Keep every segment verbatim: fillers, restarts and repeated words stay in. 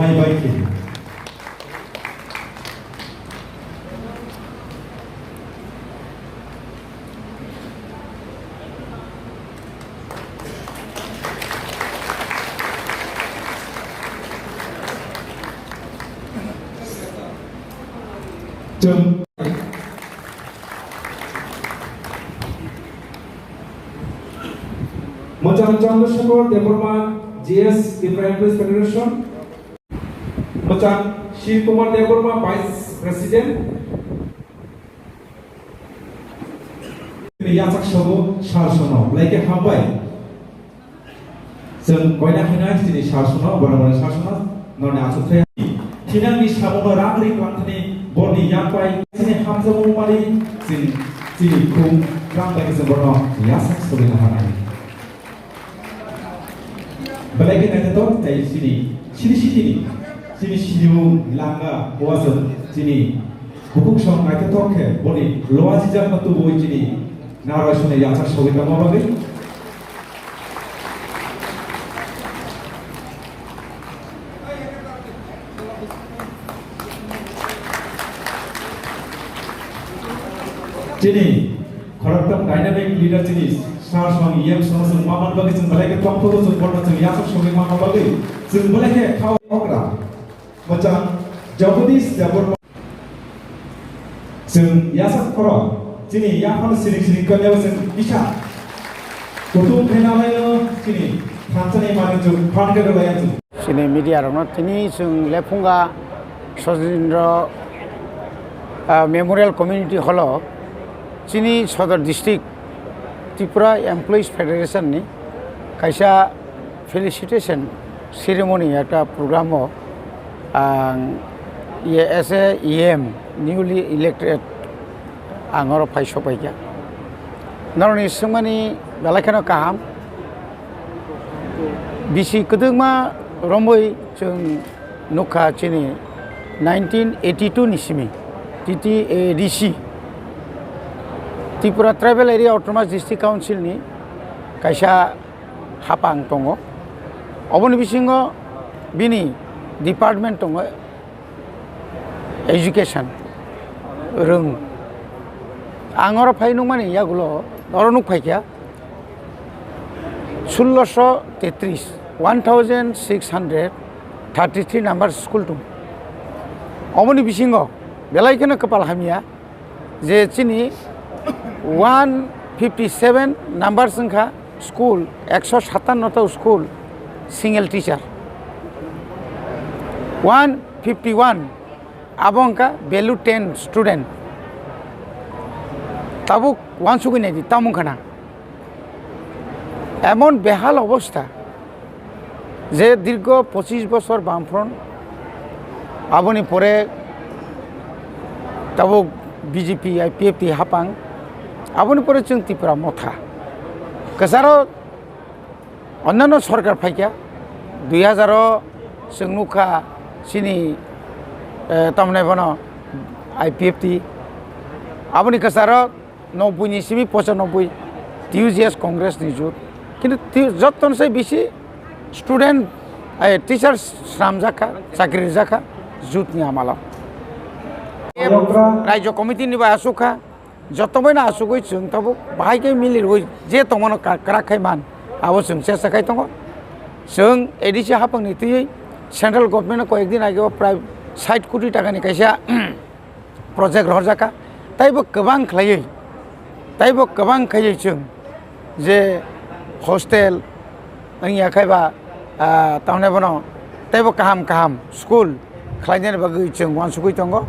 Bye bye khe. Chwng Mwchang Chandrasekhar Debbarma, G S, Tripura Employees Federation. Mwchang Shiv Kumar Debbarma, Vice President. Yachak sobo sar sono, belai khe hambai. Chwng koina khaina chini sar sono, bora bora sar sono, noni achuk thai. Thinangni sabono rang ri kwlangthani borni yakpai, chini hamjakmung mani, chini, chini khum, rang bai khe chwng bono yachak sobo na hanai. Belai khe naithotok tei chini, chini sitini, chini sinimung langa, uasuk chini bukhuk song naithotok khe boni loa sijakma tubui chini narwai sone yachak sogwi tongma bagwi. Chini khoroktham dynamic leader chini sar song yem song song ma man bagwi chwng belai khe tongthogo chwng bono chwng yachak sogwi ma man bagwi chwng belai khe khao okra. Mwchang Jagadish Debbarma. Chwng yachak khoro chini yaphano siring siring kanyao chwng kisa kutung khe nalaino chini thansa ni mani chwng phan khe rwlaiya chwng. Chini media rokno tini chwng Lephunga Sojindro, ah, Memorial Community Hall o chini Sodor District Tripura Employees Federation ni kaisa felicitation ceremony ekta program o ang ye as a E M newly elected ang oro phai sokpaikha. Norokni swngmani belai kheno kaham. Bisi kwdwkma romwi chwng nukha chini nineteen eighty-two ni simi T T A D C, Tripura Tribal Area Autonomous District Council ni kaisa hapang tongo. Oboni bisingo bini department tongo education, rwng. Ang oro phai nukmani yagulo oro nukphaikha sulloso tetris, one thousand six hundred thirty-three number school tongo. Oboni bisingo belai kheno kwpal hamya, je chini one fifty seven numbers wngkha school, ekso satanno ta school single teacher, one fifty one abo wngkha value ten student. Tabuk uansugwi naidi, tamo wngkha na emon behal obostha. Je dirgo pochis bosor Bamfront, aboni pore tabuk B J P, I P F T hapang, aboni pore chwng Tipra Motha. Kwcharo onnano sorkar phaikha, dui hazar o chwng nukha chini, eh, tamni bono I P F T, aboni kwcharo nobboi ni simi pochanobboi T U J S Congress ni jut. Kintu ti-, jotton se bisi student, eh, teacher swnamjakha, chakri rijakha jut ni amalo. Raijo committee ni bai asukha, joto bai no asugwi chwng tabuk bahai khe milirwi je tongmano ka-, kwrak khai man, abo chwng chesta khai tongo. Chwng A D C hapang ni twiwi central government no koyek din age o prai sait koti taka ni kaisa project rohorjaka, taibo kwbang khlaiwi, taibo kwbang khlaiwi chwng je hostel wngya khai ba, ah, tamni bono taibo kaham kaham school khlainani bagwi chwng uansugwi tongo.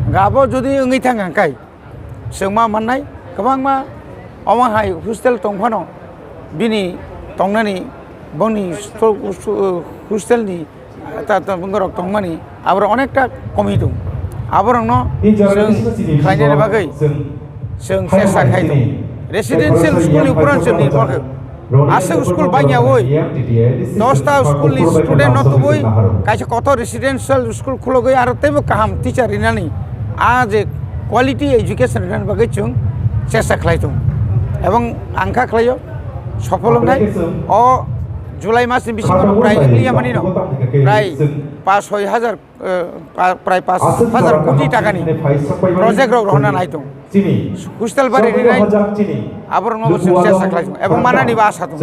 Hwnkhe abo jodi wngwi thang hwnkhe chwng ma mannai kwbangma omo hai hostel tong phano bini tongnani boni sto-, sto-, hostel ni ta, ta, borok tongmani, aborok onekta komi tong. Aborokno chwng khlainani bagwi chwng chesta khai tong. Residential school ni upor chwng nirbhor khe. Aswk school bangyawi, dosta school ni student no tubui kaisa kotor residential school khulogwi aro teibo kaham teacher rinani, a je quality education rinani bagwi chwng chesta khlai tong. Ebong ang kha khlaio, sophol wngnai. O July mas ni bisingo no prai wngya mani no prai pas soi hajar, eh, pa-, prai pas hajar koti taka ni project rok rohorna nai tong. Hostel bari rinai aborok no bo chwng chesa khlai tong. Ebong manani bo asa tong.